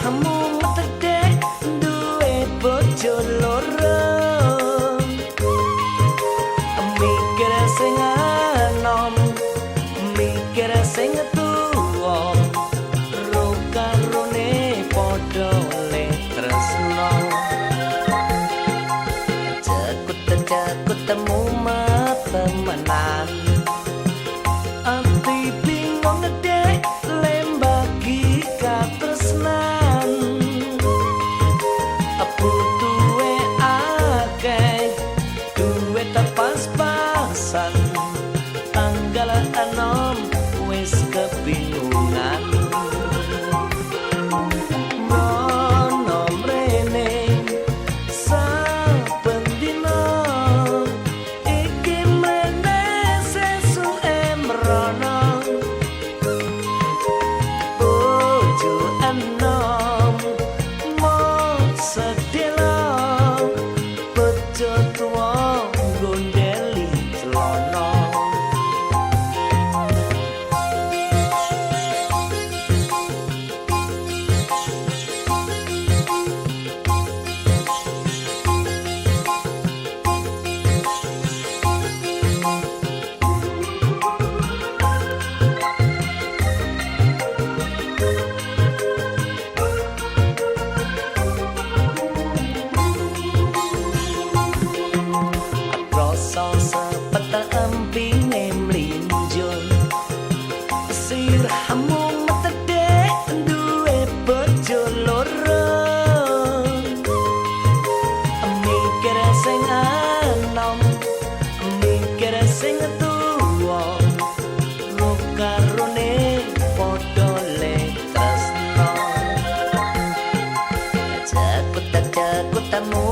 Sirahmu metedek duwe bojo loro. Mikir sing enom, mikir sing tuwa, ro karone padha le tresno. Cekut cekut temu temenan. Ati bingung dek lembagi katresnan. Butuhe akeh duwe pas-pasan. Tanggal 6 wis kebingungan. Mrono mrene saben dina, iki mrene sesuke mrono. Bojo enom mo sedelo, bojo tuwa gondeli celana. Rasa sepet empine mlinjo. Sirahmu metedek duwe bojo loro. Mikir sing enom, mikir sing tuwa, ro karone padha le tresno. Cekut cekut temu.